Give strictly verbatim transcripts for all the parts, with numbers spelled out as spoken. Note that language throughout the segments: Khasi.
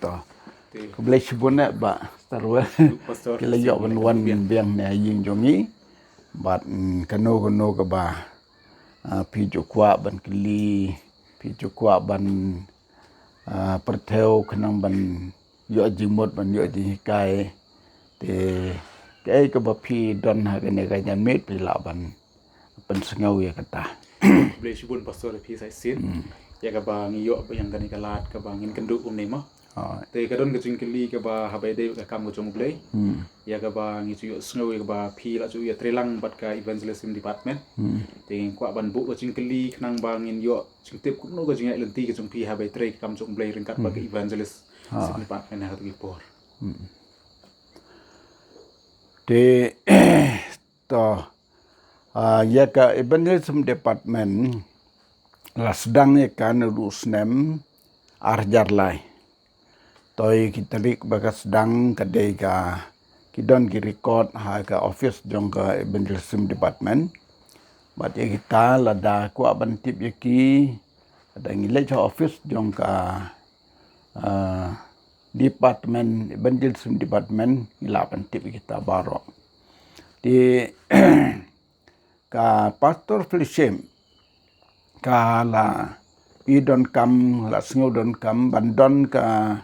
To. Khublei shibun eh, Bah Starwell. Ki la ïoh ban wan biang ne ha ïing jong ngi. Bad, mm, kano kano kaba, ah, phi ju kwah ban kylli, phi ju kwah ban, ah, pyrthew khnang ban ïoh jingmut, ban ïoh jinghikai. Te kaei kaba phi don ha kane ka janmiet phi lah ban pynsngew ïa kata. Khublei shibun Pastor, phi sa shisien. Ïa kaba ngi ïoh biang kane ka lad kaba ngin kynduh kumne mo. Te ka don ka jingkylli kaba haba ïadei ka kam ka jong U Blei. Ïa kaba ngi ju ïohsngew ïa kaba phi la ju ïatreilang bad ka evangelism department. Te ngi kwah ban buh ka jingkylli khnang ba ngin ïoh jingtip kumno ka jingïaid lynti ka jong phi haba ïatrei ka kam jong U Blei ryngkat bad ka evangelism department ha katu ki por. Te to, ah, ïa ka evangelism department la sdang ïa ka naduh u snem ar hajar lai. To ïa ki tarik ba ka sdang ka dei ka, ki don ki record ha ka office jong ka evangelism department. Bad ïa kita lada kwah ban tip ïa ki, lada ngi leit ha office jong ka, ah, department, evangelism department, ngi lah ban tip ïa kita baroh. Te ka Pastor Fellowship ka la i donkam, la sngew donkam ban don ka,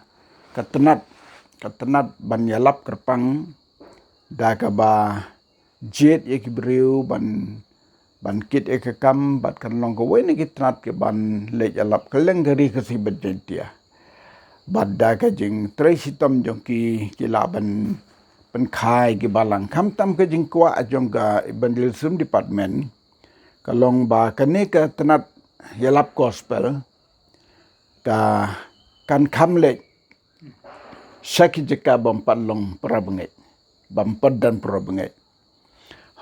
ka tnat, ka tnat ban ïalap kyrpang da kaba jied ïa ki briew ban, ban kit ïa ka kam bad kan long kawei na ki tnat ki ban leit ïalap kylleng ka ri Khasi bad Jaiñtia. Bad da ka jingtrei shitom jong ki, ki lah ban pynkhie ki balang. Khamtam ka jingkwah jong ka evangelism department ka long ba kane ka tnat ïalap gospel ka kan kham leit sha ki jaka bym pat long para bangeit, bym pat don para bangeit.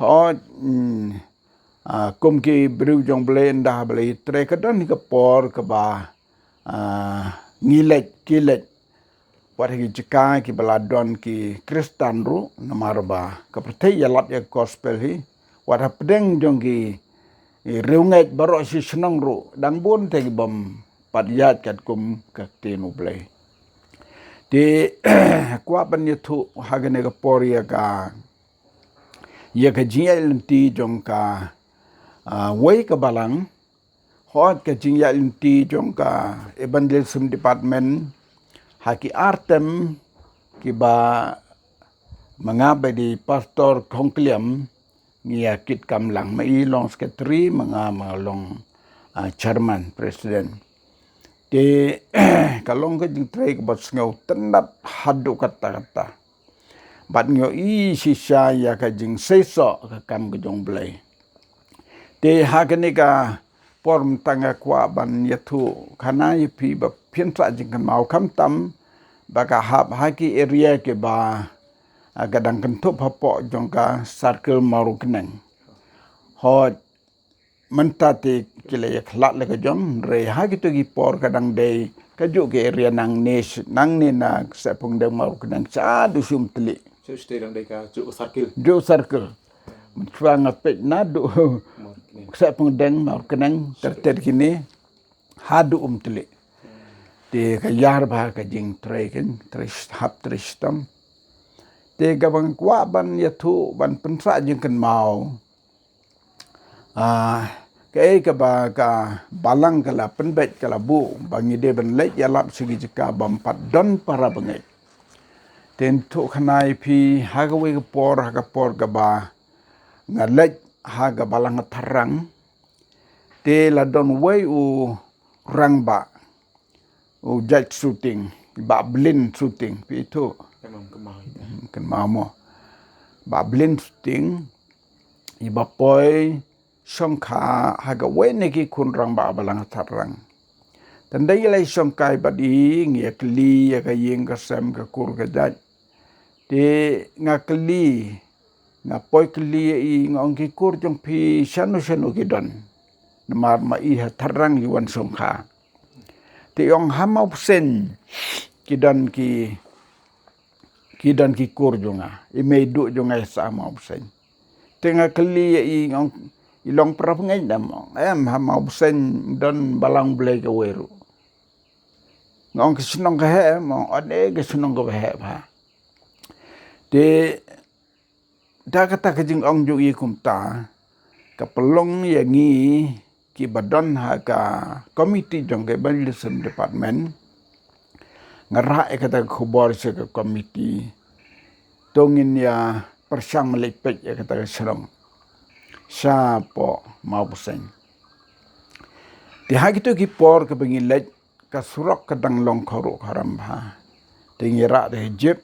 Hooid, mm, ah, kum ki briew jong U Blei ynda U Blei trei ka don ka por kaba, ah, ngi leit, ki leit. Wat ha ki jaka kiba la don ki Khristan ruh, namar ba ka pyrthei ïalap ïa ka gospel hi. Wat hapdeng jong ki, eh, riewngeit baroh shi shnong ruh dang bun te ki bym pat ïaid katkum ka ktien U Blei. Te kwah ban ïathuh ha kane ka por ïa ka, ïa ka jingïaid lynti jong ka, ah, wei ka balang. Hooid, ka jingïaid lynti jong ka evangelism department ha ki ar term kiba ma nga bad i Pastor Khongkliam ngi ïa kit kam lang, ma i long secretary, ma nga ma long, ah, chairman, president. Te ka long ka jingtrei kaba sngewtynnat haduh katta katta. Bad ngi ïohi shisha ïa ka jingseisoh ka kam ka jong U Blei. Te ha kane ka por mynta nga kwah ban ïathuh khana ïa phi ba phin sa jingkynmaw khamtam ba ka hap ha ki area kiba, ah, ka dang kynthup hapoh jong ka circle Mawryngkneng. Hooid, mynta te ki la ïakhlad la ka jong, hynrei ha kito ki por ka dang dei kajuh ki area nangne, nangne na Ksehpyngdeng Mawryngkneng shaduh sha Umtylli. Shu shu dang dei kajuh circle. Juh circle. Mynshwa nga peit naduh Ksehpyngdeng Mawryngkneng ter ter kine haduh Umtylli. Te ka ïar ba ka jingtrei kan, trei hap trei shitom. Te kaba nga kwah ban ïathuh ban pynsah jingkynmaw. Ah, kaei kaba ka balang ka la pynbeit ka la buh ba ngi dei ban leit ïalap sha ki jaka bym pat don para bangeit. Te ïathuh khana ïa phi ha kawei ka por, ha ka por kaba nga leit ha ka balang Tharrang. Te la don wei u rangbah, u judge shooting, Bah Blin Shooting, phi ithuh. Em, em, kynmaw ïa ka. Kynmaw mo. Bah Blin Shooting, iba poi shongkha ha kawei na ki khun rangbah balang Tharrang. Tang da ngi la shongkai bad i, ngi ïa kylli ïa ka ïing ka sem, ka kur ka jait. Te nga kylli, nga poi kylli ïa i, nga ong, ki kur jong phi shano shano ki don. Namar ma i ha Tharrang i wan shongkha. Te i ong ha Mawbseiñ ki don ki, ki don ki kur jong nga. I mei duh jong nga i sah ha Mawbseiñ. Te nga kylli ïa i, nga ong, i long para bangeit? Em, ong, em, ha Mawbseiñ don balang Blei kawei ruh. Nga ong ka shnong ka heh, ma ong ane ka shnong kaba heh bha. Te da kata ka jingong jong i kumta, ka pynlong ïa ngi kiba don ha ka komiti jong ka evangelism department. Nga rah ïa kata ka khubor sha ka komiti. To ngin ïa pyrshang ban leit peit ïa kata ka shnong shapoh Mawbseiñ. Te ha kito ki por kaba ngi leit, ka surok ka dang long khuruh khuram bha. Te ngi rah da ka jeep.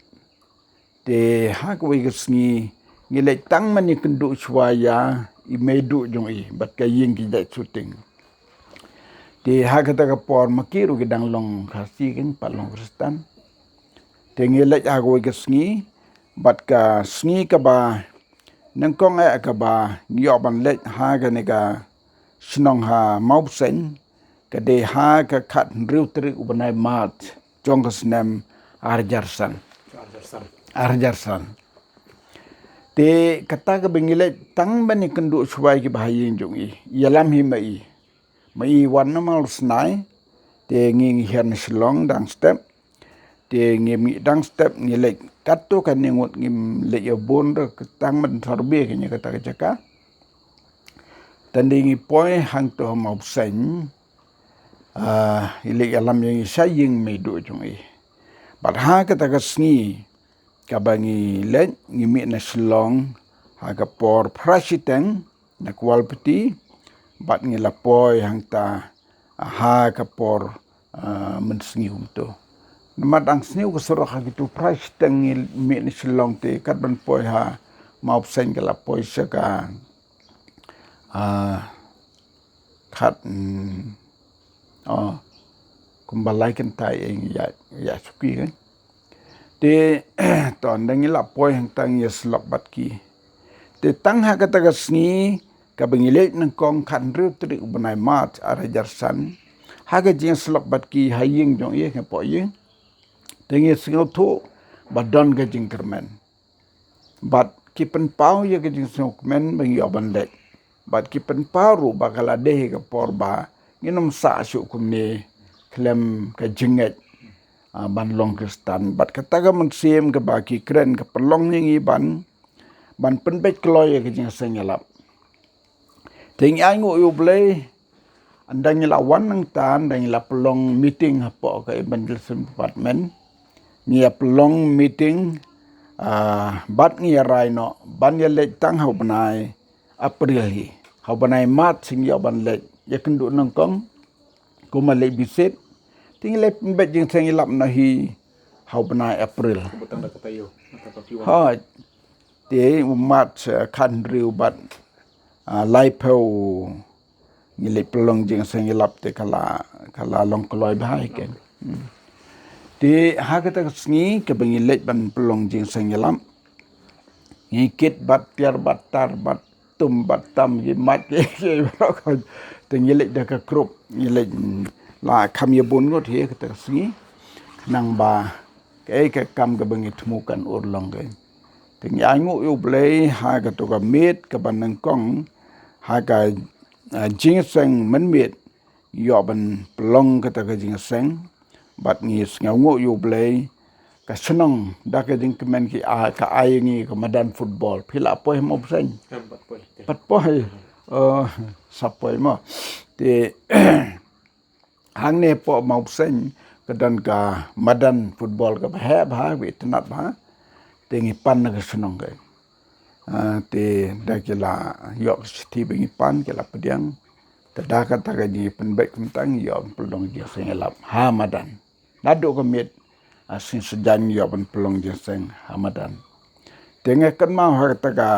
Te ha kawei ka sngi ngi leit tang ban ïakynduh shuwa ïa i meiduh jong i bad ka ïing ki jait shooting. Te ha kata ka por ma ki ruh ki dang long Khasi, kin pat long Khristan. Te ngi leit ha kawei ka sngi, bad ka sngi kaba nyngkong eh kaba ngi ïoh ban leit ha kane ka shnong ha Mawbseiñ, ka dei ha ka khathynriew tarik u bnai March jong ka snem arhajar san. Arhajar san. Te kata kaba ngi leit tang ban ïakynduh shuwa ïa kiba ha ïing jong i. Ïalam hi ma i. Ma i wan na Mawsnai. Te ngi ngi hiar na Shillong dang step. Te ngi mih dang step ngi leit katto katne ngut, ngim leit ïa bun ruh, tang ban survey kane kata ka jaka. Tang dei ngi poi hangto ha Mawbseiñ. Ah, i leit ïalam ïa ngi sha ïing meiduh jong i. Bad ha kata ka sngi kaba ngi leit, ngi mih na Shillong ha ka por phra shiteng na Kawalpiti, bad ngi la poi hangta ha ka por, ah, mynsngi kumto. Namar dang sniew ka surok ha kito phra shiteng ngi mih na Shillong, te kat ban poi ha Mawbseiñ ka la poi sha ka, ah, khat, mm, oh, kumba lai kynta ïa, ïa suki kan. Te to ynda ngi la poi hangta ngi ïasyllok bad ki. Te tang ha kata ka sngi kaba ngi leit nyngkong, khathynriew tarik u bnai March arhajar san, ha ka jingïasyllok bad ki ha ïing jong i, ha poh ïing, te ngi sngewthuh ba don ka jingkyrmen. Bad ki pynpaw ïa ka jingsngewkmen ba ngi ïoh ban leit. Bad ki pynpaw ruh ba ka la dei ka por ba ngin ym sah shuh kumne khlem ka jingngeit, ah, ban long Khristan. Bad kata ka mynsiem kaba ki kren ka pynlong ïa ngi ban, ban pynbeit kloi ïa ka jingïaseng ïalap. Te ngi ainguh ïa U Blei, ynda ngi la wan nangta, ynda ngi la pynlong meeting hapoh ka evangelism department. Ngi ïa pynlong meeting, ah, bad ngi ïa rai noh ban ïa leit tang ha u bnai April hi. Ha u bnai March ngi ïoh ban leit ïakynduh nyngkong, kumba leit visit. Te ngi leit pynbeit jingïaseng ïalap noh hi ha u bnai April. Kumba tang da ka taïew, na ka taïew. Hooid. Te u March, eh, khathynriew bad, ah, laiphew ngi leit pynlong jingïaseng ïalap, te ka la, ka la long kloi bha hi ken. Hmm. Te ha kata ka sngi kaba ngi leit ban pynlong jingïaseng ïalap, ngi kit bad tiar bad tar bad tum bad tam, ki mait ki, ki baroh. Te ngi leit da ka group, ngi leit, mm, la kham ïa bun ngut hi kata ka sngi. Khnang ba kaei ka kam kaba ngi thmu kan urlong kein. Te ngi ainguh ïa U Blei ha kato ka miet kaba nyngkong ha ka, ah, jingïaseng mynmiet, ïoh ban pynlong kata ka jingïaseng. Bad ngi sngewnguh ïa U Blei, ka shnong da ka jingkmen ki ai, ka ai ngi ka madan football. Phi la poi ha Mawbseiñ? Em, pat poi. Pat poi. Oh, sa poi mo. Te hangne hapoh Mawbseiñ ka don ka madan football kaba heh bha, kaba itynnad bha. Te ngi pan na ka shnong kein. Ah, te da ki la ïoh ka shithi ba ngi pan, ki la pdiang. Te da kata ka jingpynbeit kumta ngi ïoh pynlong jingïaseng ïalap ha madan. Naduh ka miet, ah, sngi saitjaiñ ngi ïoh ban pynlong jingïaseng ha madan. Te nga kynmaw ha kata ka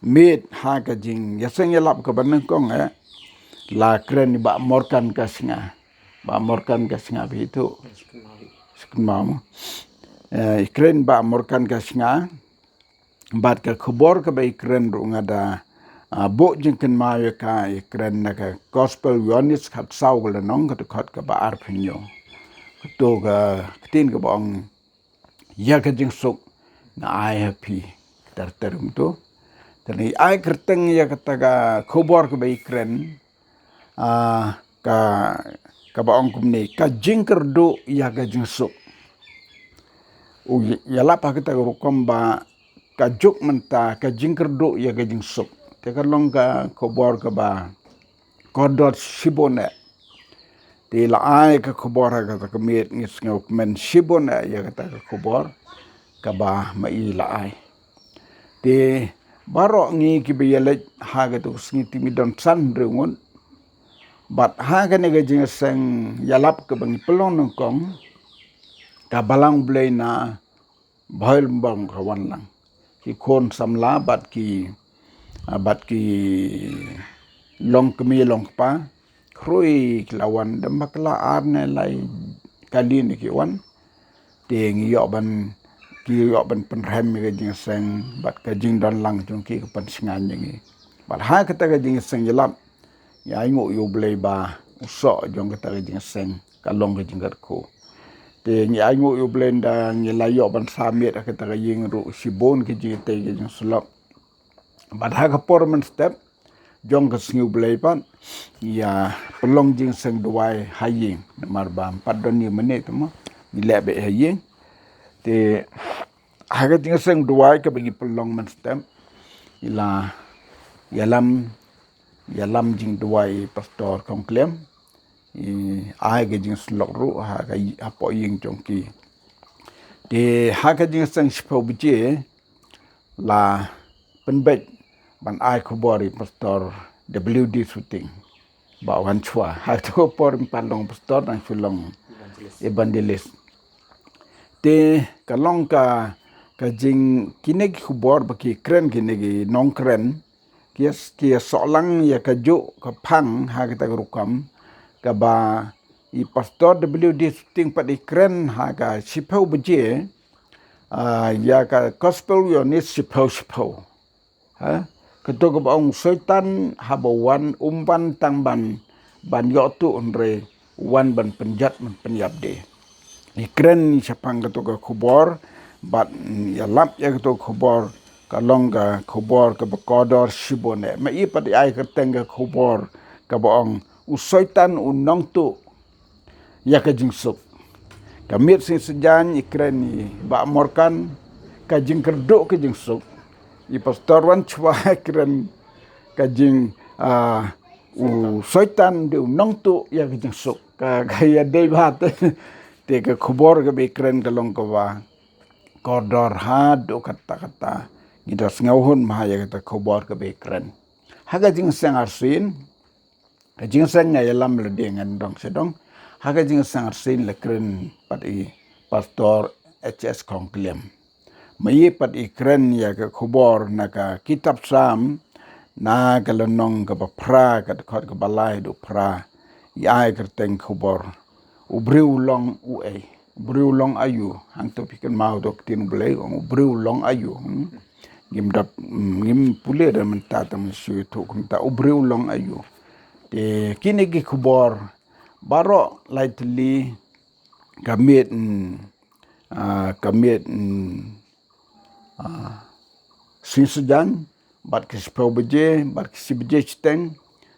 miet ha ka jingïaseng ïalap kaba nyngkong, eh, la kren i Bah Morkan Kasnga. Bah Morkan Kasnga, phi ithuh? Sa kynmaw mo. Eh, i kren Bah Morkan Kasnga. Bad ka khubor kaba i kren ruh nga da, ah, buh jingkynmaw ïa ka, i kren na ka Gospel Ïoannis khatsaw, ka lynnong, ka dkhot kaba arphew hynñiew. Kato ka ktien kaba ong, ïa ka jingsuk nga ai ha phi. Ter ter kumto. Te ngi ai kyrteng ïa kata ka khubor kaba i kren, ah, ka, kaba ong kumne, ka jingkyrduh ïa ka jingsuk. U ïalap ha kata ka rukom ba ka juk mynta ka jingkyrduh ïa ka jingsuk. Te ka long ka khubor kaba kordor shibun eh. Te la ai ka khubor ha kata ka miet, ngi sngewkmen shibun eh ïa kata ka khubor kaba ma i la ai. Te baroh ngi kiba ïaleit ha kata ka sngi te ngi don san hynriew ngut. Bad ha kane ka jingïaseng ïalap kaba ngi pynlong nyngkong, ka Balang Blei na Bhoirymbong ka wan lang. Ki khun samla bad ki, ah, bad ki longkmie longkpa, khrui ki la wan, dang ba ki la ar ne lai kali ne ki wan. Te ngi ïoh ban, ki ïoh ban pynrhem ïa ka jingïaseng bad ka jingdon lang jong ki ka pynshngaiñ ïa ngi. Bad ha kata ka jingïaseng ïalap, ngi ainguh ïa U Blei ba u soh jong kata ka jingïaseng ka long ka jingkyrkhu. Te ngi ainguh ïa U Blei ynda ngi la ïoh ban sah miet ha kata ka ïing ruh shibun ka jingïatei ka jingsyllok. Bad ha ka por mynstep jong ka sngi U Blei pat, ïa pynlong jingïaseng duwai ha ïing. Namar ba ym pat don ïing mane te mo, ngi leh beit ha ïing. Te ha ka jingïaseng duwai kaba ngi pynlong mynstep, i la ïalam, ïalam jingduwai i Pastor Kongkliam, i ai ka jingsyllok ruh ha ka, hapoh ïing jong ki. Te ha ka jingïaseng shiphew baje la pynbeit ban ai khubor i Pastor W D Suting ba wan shuwa. Ha kata ka por ym pat long pastor, dang shu long evangelist. Te ka long ka, ka jing, kine ki khubor ba ki kren, kine ki nongkren ki ïa, ki ïasoh lang ïa kajuh ka phang ha kata ka rukom kaba i Pastor W D Suting pat i kren ha ka shiphew baje, ah, ïa ka Gospel Ïoannis shiphew shiphew. Ha? Kato kaba ong u Soitan haba wan, um wan tang ban, ban ïoh tuh, hynrei u wan ban pynjot, ban pynïap de. I kren shaphang kato ka khubor bad ïalap ïa kato ka khubor, ka long ka khubor kaba kordor shibun eh. Ma i pat i ai kyrteng ka khubor kaba ong u Soitan u nongtuh ïa ka jingsuk. Ka miet Sngi Saitjaiñ i kren i Bah Morkan ka jingkyrduh ka jingsuk. I Pastor wan shuwa i kren ka jing, ah, u Soitan dei u nongtuh ïa ka jingsuk. Ka, ka ïadei bha te. Te ka khubor kaba i kren ka long kaba kordor haduh katta katta. Ngi da sngewhun bha ïa kata ka khubor kaba i kren. Ha ka jingïaseng arsien, ka jingïaseng nga ïalam lade, ngan dong sha dong. Ha ka jingïaseng arsien la kren pat i Pastor H S Kongkliam. Ma i pat i kren ïa ka khubor na ka kitab Salm, na ka lynnong kaba phra, ka dkhot kaba lai haduh phra. I ai kyrteng khubor, u briew u long uei, u briew u long aïu. Hangto phi kynmaw to ka ktien U Blei, ong u briew u long aïu. Hmm? Ngim dap, mm, ngim pule da mynta, tang shu ïathuh kumta, u briew u long aïu. Te kine ki khubor baroh lai tylli, ka miet, mm, ah, ka miet, mm, ah, Sngi Saitjaiñ, bad ka shiphew baje, bad ka shi baje shiteng,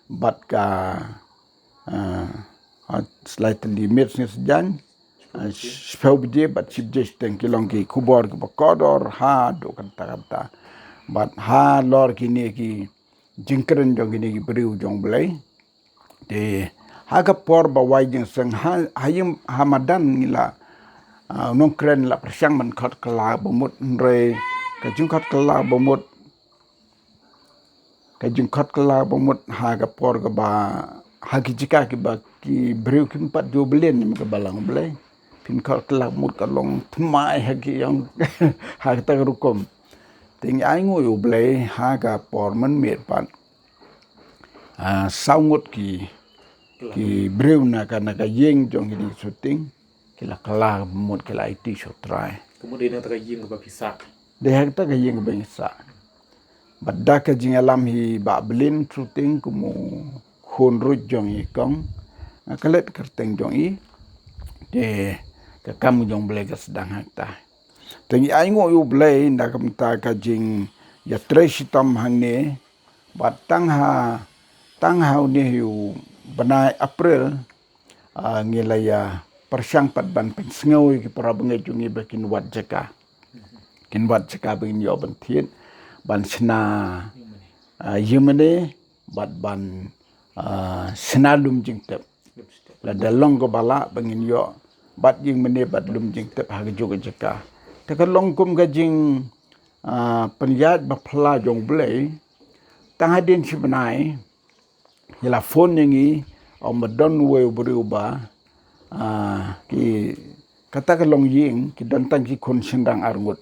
bad ka, ah, ah, lai tylli, miet Sngi Saitjaiñ, ah, shiphew baje bad shi baje shiteng, ki long ki khubor kiba kordor haduh katta katta. Bad halor kine ki jingkren jong kine ki briew jong U Blei. Te ha ka por ba wai jingïaseng, ha, ha ïing, ha madan ngi la, ah, nongkren la pyrshang ban khot kylla ba mut, hynrei ka jingkhot kylla ba mut, ka jingkhot kylla ba mut ha ka por kaba, ha ki jaka kiba ki briew kim pat ju blen ïa ka Balang U Blei. Phin khot kylla ba mut ka long thymmai ha ki ïong, ha kata ka rukom. Te ngi ainguh ïa U Blei, ha ka por mynmiet pat, ah, saw ngut ki, ki briew na ka, na ka ïing jong kine ki Suting ki la kylla ba mut, ki la aiti sha U Trai. Ka mut dei na kata ka ïing kaba phi sah. Dei ha kata ka ïing kaba ngi sah. Bad da ka jingïalam hi Bah Blin Suting kum u khun ruh jong i kong, nga klet kyrteng jong i. Te ka kam jong U Blei ka sdang ha kata. Te ngi ainguh ïa U Blei, ynda kumta ka jingïatrei shitom hangne, bad tang ha, tang ha une hi u bnai April, ah, ngi la ïa pyrshang pat ban pynsngew ïa ki para bangeit jong ngi ba kin wad jaka. Kin wad jaka ba ngin ïoh ban thied, ban shna, ah, ïing mane, bad ban, ah, shna lum jingtep. Lada long kaba lah ba ngin ïoh bad ïing mane bad lum jingtep ha kajuh ka jaka. Te ka long kum ka jing, ah, pynïaid ba phylla jong U Blei. Tang hadien shi bnai, ki la phone ïa ngi, ong ba don uwei u briew ba, ah, ki, kata ka longïing, ki don tang ki khun shynrang arngut.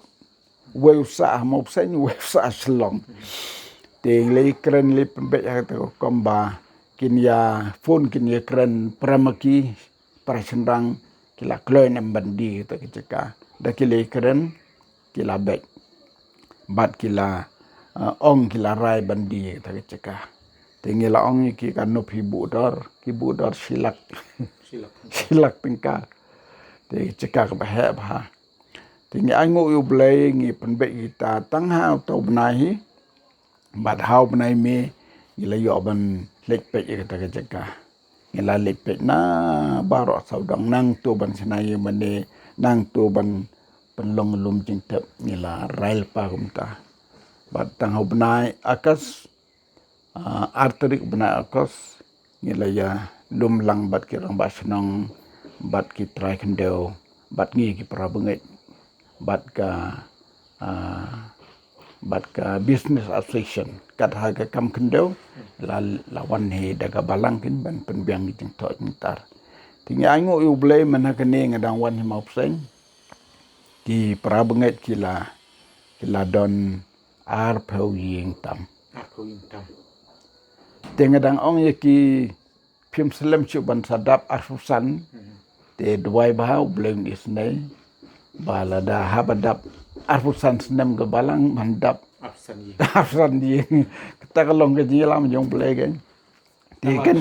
Uwei u sah ha Mawbseiñ, uwei u sah ha Shillong. Te ngi la ïakren, la pynbeit ha kata ka rukom ba kin ïa phone, kin ïakren para ma ki, para shynrang, ki la kloi ne em ban die kata ka jaka. Da ki la ïakren, ki la beit. Bad ki la, ah, ong, ki la rai ban die kata ka jaka. Te ngi la ong ïa ki, katno phi buh dor, ki buh dor shi lak. Shi lak. Shi lak tyngka. Te jaka kaba heh bha. Te ngi ainguh ïa U Blei, ngi pynbeit kita tang ha uta u bnai hi. Bad ha u bnai May ngi la ïoh ban leit peit ïa kata ka jaka. Ngi la leit peit na baroh sawdong, nangto ban shna ïing mane, nangto ban pynlong lum jingtep, ngi la rai lypa kumta. Bad tang ha u bnai August, ah, ar tarik u bnai August, ngi la ïa lum lang bad ki rangbah shnong, bad ki trai khyndew, bad ngi ki para bangeit, bad ka, ah, bad ka business association. Kat ha ka kam khyndew, la, la wan hi da ka balang kin ban pynbiang ki jingthoh jingtar. Te ngi ainguh ïa U Blei, mynta kane nga dang wan hi Mawbseiñ, ki para bangeit ki la, ki la don arphew ïing tam. Arphew ïing tam. Te nga dang ong ïa ki, phim slem shuh ban sa dap arphew san. Mhm. Te duwai ba ha U Blei un isynei ba lada haba dap arphew san snem ka balang, ban dap arphew san ïing. Arphew san ïing. Kata ka long ka jingïalam jong U Blei kan. Te kan,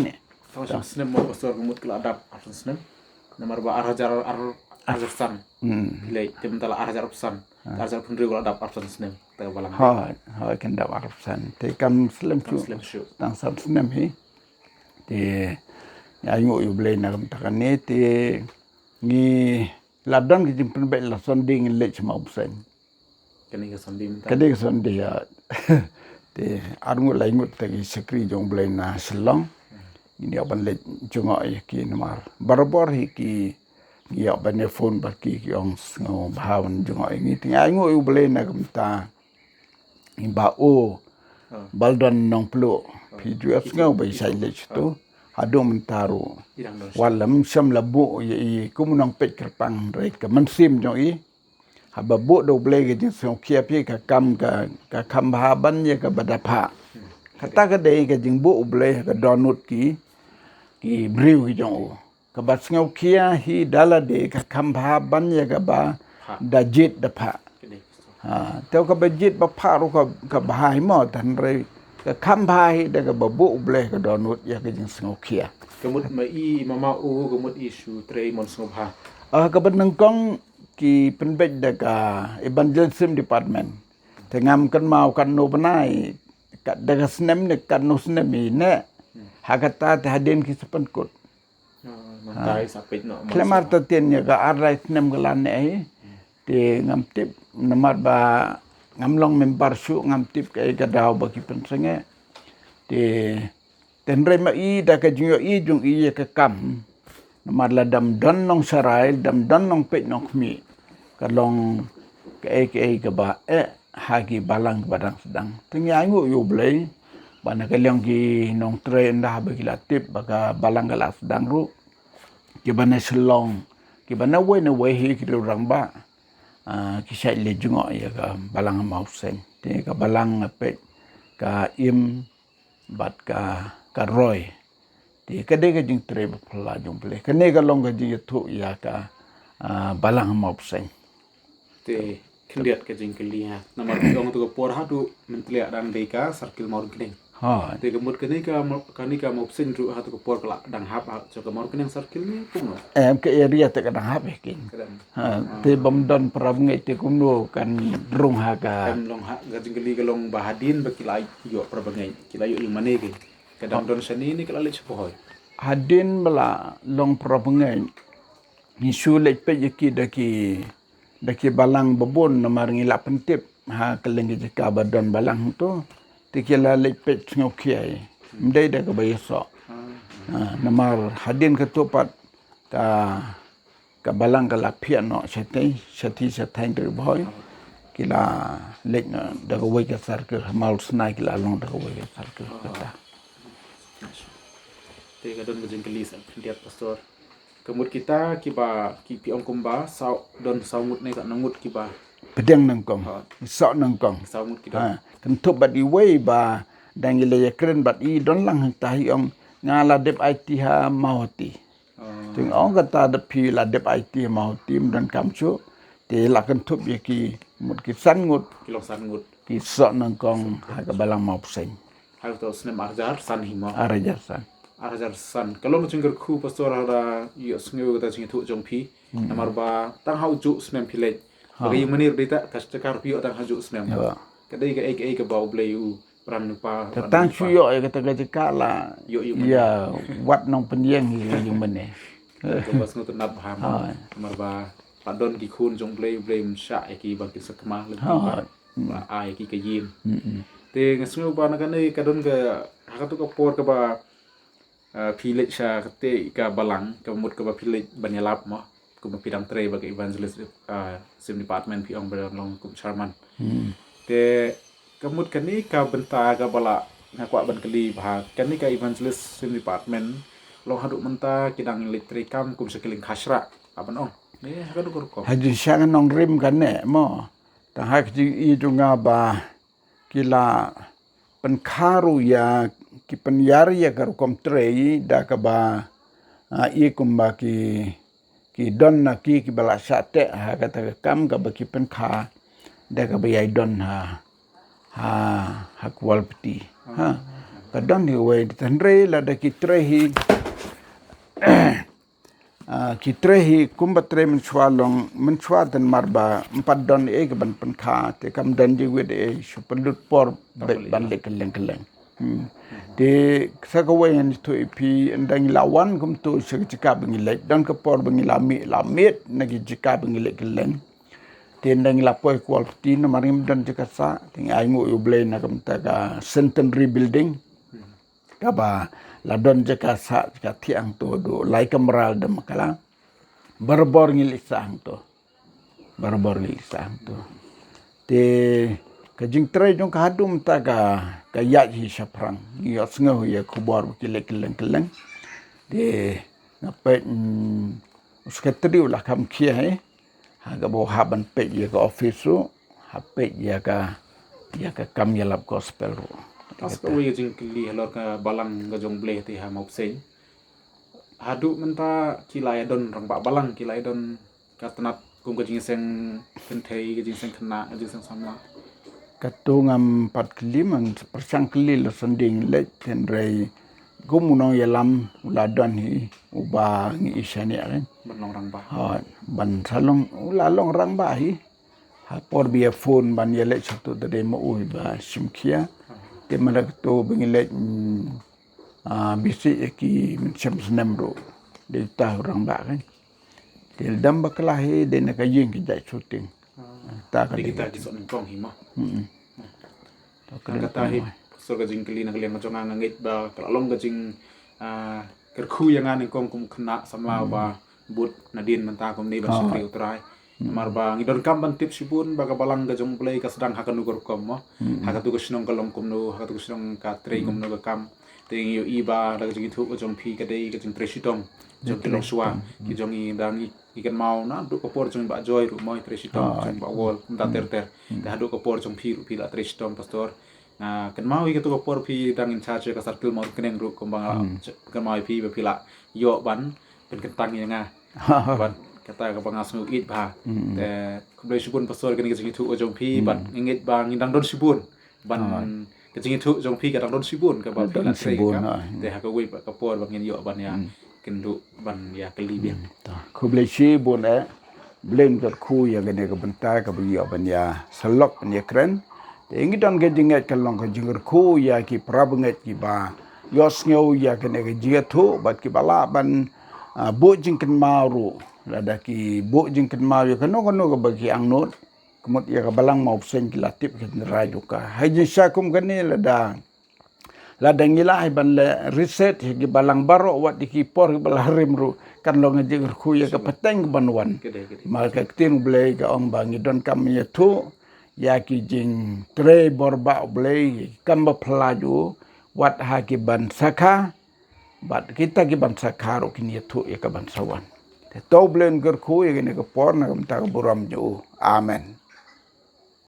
tang snem mo pastor, ka mut ka la dap arphew san snem. Namar ba ar hajar ar, ar hajar san. Hmm. Phi leit, te mynta la ar hajar arphew san. Ah. Ar hajar arphew hynriew ka la dap arphew san snem. Kata ka balang. Hooid, hooid, kan dap arphew san. Te kam slem shuh. Kam slem shuh. Tang san snem hi. Te ngi ainguh ïa U Blei na ka bynta kane, te ngi la don ka jingpynbeit, la Sunday ngin leit sha Mawbseiñ. Kane ka Sunday mynta. Kane ka Sunday, ïa. Te ar ngut lai ngut te ki shakri jong U Blei na Shillong. Ngin ïoh ban leit jngoh ïa ki namar barabor hi ki, ngi ïoh ban ïa phone bad ki, ki ong sngewbha ban jngoh ïa ngi. Te ngi ainguh ïa U Blei na ka bynta i Bah O, ah, Baldon Nongpluh. Ah. Phi ju ïohsngew ba i shait leit shato. Ah. Haduh mynta ruh. I dang don. Wat la ym shym la buh ïa i kum u nongpeit kyrpang, hynrei ka mynsiem jong i, haba buh da U Blei ka jingsngewkhia, phi, ka kam, ka, ka kham bha ban ïa kaba da phah. Hmm. Kata ka dei ka jingbuh U Blei ha ka dohnud ki, ki briew ki jong u. Kaba sngewkhia hi da lade ka kham bha ban ïa kaba da jied da phah. Ha, te kaba jied ba phah ruh ka, ka bha hi mo, hynrei ka kham bha hi da kaba buh U Blei ha ka dohnud ïa ka jingsngewkhia. Ka mut ma i, i mama u, ka mut i shu trei mon sngewbha. Ah, kaba nyngkong ki pynbeit da ka evangelism department. Te ngam kynmaw katno bnai, kat da ka snem ne katno snem i neh. Hmm. Ha kata te hadien ki sa pynkut. Ah, mynta i sa peit noh. Khlem artatien ïa ka ar lai snem ka la neh hi. Hmm. Te ngam tip, namar ba ngam long member shuh, ngam tip kaei ka daw ba ki pynsangeh. Te, te hynrei ma i da ka jingïohi jong i ïa ka kam. Namar lada ym don nongsharai, lada ym don nongpeit nongkhmih, ka long kaei kaei kaba eh ha ki balang kiba dang sdang. Te ngi ainguh ïa U Blei ba na ka liang ki nongtrei, ynda haba ki la tip ba ka balang ka la sdang ruh, kiba na Shillong, kiba na wei na wei hi ki riew rangbah, ah, ki shait leit jngoh ïa ka balang ha Mawbseiñ. Te ka balang nga peit ka im bad ka, ka roi. Te ka dei ka jingtrei ba phylla jong U Blei. Kane ka long ka jingïathuh ïa ka, ah, balang ha Mawbseiñ. Te khyndiat ka jingkylli ha. Namar ki ong tu ka por haduh Myntliah dang dei ka circle Mawryngkneng. Ha. Te ka mut kane ka Maw-, kane ka Mawbseiñ ruh ha tu ka por ka la dang hap ha, sha ka Mawryngkneng circle ne kumno? Em, ka area te ka dang hap eh kin. Ka dang. Ha, ah, te bym don para bangeit te kumno kan rung ha ka. Kan long ha, ka jingkylli ka long ba hadien ba ki la ïoh para bangeit, ki la ïoh ïing mane ki. Ka dang don shane ne ka la leit sha Pohoi? Hadien ba la long para bangeit, ngi shu leit peit ïa ki da ki, da ki balang babun, namar ngi la pyntip ha kylleng ki jaka ba don balang to, te ki la leit peit sngewkhia, ym dei da kaba ïasoh. Ah, namar hadien katto pat ka, ka balang ka la phiah noh shatei, shathie shathaiñ, te bhoi ki la leit noh da kawei ka circle, Mawsnai ki la long da kawei ka circle kata. Te ka don ka jingkylli sa khyndiat, Pastor. Ka mut kita kiba ki, phi ong kumba saw, don saw ngut ne katno ngut kiba pdiang nyngkong, ha, soh nyngkong. Saw ngut ki don. Ha, kynthup bad iwei ba dang ïaleh ïakren bad i, don lang hangta, i ong nga la dep aiti ha Mawhati. Ah. Te nga ong kata, da phi la dep aiti ha Mawhati, ym donkam shuh. Te la kynthup ïa ki mut ki san ngut. Ki long san ngut. Ki soh nyngkong ha ka balang Mawpseiñ. Ha kato snem ar hajar san hi mo? Ar hajar san. Ar hajar san. Ka long ka jingkyrkhu, Pastor, haba ïohsngew kata ka jingïathuh jong phi. Hmm. Namar ba tang ha u juh snem phi leit. Ha. Ba ka ïing mane ruh dei ta, ka jaka ruh phi ïoh tang ha u juh snem. Ïa. Ka dei kaei kaei kaba U Blei u pran lypa. Ka tang shu ïoh ïa kata ka jaka la. Ïoh ïing mane. Ïa, wat nongpynïeng ïa ka ïing mane. Kaba sngewtynnat bha mo. Ha. Namar ba pat don ki khun jong U Blei, U Blei um shah ïa ki ban kin sakma lynti ba, ba ai ïa ki ka ïing. Mm-mm. Te nga sngew ba na kane ka don ka, ha kato ka por kaba, ah, phi leit sha kata ka balang, ka mut kaba phi leit ban ïalap mo, kumba phi dang trei bad ka evangelism, ah, department, phi ong ba dang long kum chairman. Mm. Te ka mut kane ka bynta kaba la nga kwah ban kylli bha, kane ka evangelism department long haduh mynta ki dang leit treikam kum sha kylleng Khasra, ah, ban ong. Ne, ha kano ka rukom? Ha jingshisha nga nongrim kane mo. Tang ha ka jingïohi jong nga ba ki la pynkha ruh ïa, ki pynïar ïa ka rukom trei da kaba, ah, i kumba ki, ki don na ki, kiba la shah teh ha kata ka kam kaba ki pynkha da kaba ïai don ha, ha, ha Kawalpiti. Ha. Ka don hi wei, hynrei lada ki trei hi, ah, ki trei hi kumba trei mynshuwa long, mynshuwa te namar ba ym pat don ei ka ban pynkha, te kam don jingwit ei, shu pynlut por beit ban leit kylleng kylleng. Hmm. Te sa kawei ngan ïathuh ïa phi, ynda ngi la wan kumto sha ki jaka ba ngi leit, don ka por ba ngi la mih, la miet na ki jaka ba ngi leit kylleng. Te ynda ngi la poi Kawalpiti namar ngim don jaka sah, te ngi ainguh ïa U Blei na ka bynta ka Centenary Building. Kaba la don jaka sah, jaka thiah hangto, haduh lai kamra lada ym bakla. Barabor ngi leit sah hangto. Barabor ngi leit sah hangto. Te ka jingtrei jong ka haduh mynta ka, ka ïaid hi shaphrang. Ngi ïohsngew ïa ka khubor ba ki leit kylleng kylleng. Te nga peit, mm, u secretary u la kham khia hi. Ha kaba u hap ban peit ïa ka office ruh, hap peit ïa ka, ïa ka kam ïalap gospel ruh. Te kawei ka jingkylli halor ka balang ka jong U Blei te ha Mawpseiñ. Haduh mynta ki la ïa don rangbah balang, ki la ïa don ka tnat kum ka jingïaseng kynthei, ka jingïaseng khynnah, ka jingïaseng samla. Kato ngam pat kylli, man pyrshang kylli la sanding leit, hynrei kum u nongïalam u la don hi, uba ngi ïa shaniah kan. Ban long rangbah. Ha, ban sa long, u la long rangbah hi. Ha por ba ïa phone ban ïa leit sha to, te dei ma u hi ba shim khia. Te ma da kato ba ngi leit, mm, ah, bisi ïa ki mynshem snem ruh. Dei ta u rangbah kan. Te lada ym bakla hi dei na ka ïing ki jait shooting. Ah. Ta ka dei kita ki soh nyngkong hi mo. Hmm. Ta ka dei kata hi, Pastor, ka jingkylli na ka liang ka jong nga, nga ngeit ba ka la long ka jing, ah, kyrkhu ïa nga nyngkong kum khynnah samla ba bud nadien mynta kumne ban shakri U Trai. Namar ba ngi donkam ban tip shibun ba ka balang ka jong U Blei ka sdang ha kano ka rukom mo. Ha kato ka shnong ka long kumno, ha kato ka shnong ka trei kumno ka kam. Te ngi ïohi ba da ka jingïathuh ka jong phi ka dei ka jingtrei shitom jong ki longshuwa, ki jong ngi, da ngi, ngi kynmaw naduh ka por jong Bah Joy ruh mo, i trei shitom, jong Bah Wol, mynta ter ter. Te haduh ka por jong phi ruh phi la trei shitom, Pastor. Nga kynmaw ïa kato ka por phi dang in charge ka circle Mawryngkneng ruh, kumba nga la kynmaw ïa phi ba phi la ïoh ban pynkyntang ïa nga. Bad kata kaba nga sngew ïeit bha. Te khublei shibun, Pastor, kane ka jingïathuh ka jong phi, bad nga ngeit ba ngin dang don shibun ban, ka jingïathuh jong phi ka dang don shibun kaba phi la trei ka kam. Te ha kawei pat ka por ba ngin ïoh ban ïa kynduh ban ïa kylli biang. Khublei shibun eh. Blei un kyrkhu ïa kane ka bynta kaba ïoh ban ïa sylok ban ïa kren. Te ngi don ka jingngeit ka long ka jingkyrkhu ïa ki para bangeit kiba ïohsngew ïa kane ka jingïathuh bad kiba lah ban, ah, buh jingkynmaw ruh. Lada ki buh jingkynmaw ïa kano kano kaba ki angnud, ka mut ïa ka Balang Mawbseiñ ki la tip ka jingrai jong ka. Ha jingshisha kum kane lada, lada ngi lah ban leh reset ïa ki balang baroh wat ïa ki por kiba la rim ruh, kan long ka jingkyrkhu ïa ka pateng kaban wan. Namar ka ktien U Blei ka ong ba ngi donkam ïathuh ïa ki jingtrei bor ba U Blei, kam ba phylla ju, wat ha ki ban sakha, bad kita ki ban sakha ruh kin ïathuh ïa ka ban sa wan. Te to U Blei un kyrkhu ïa kane ka por na ka bynta ka burom jong u. Amen.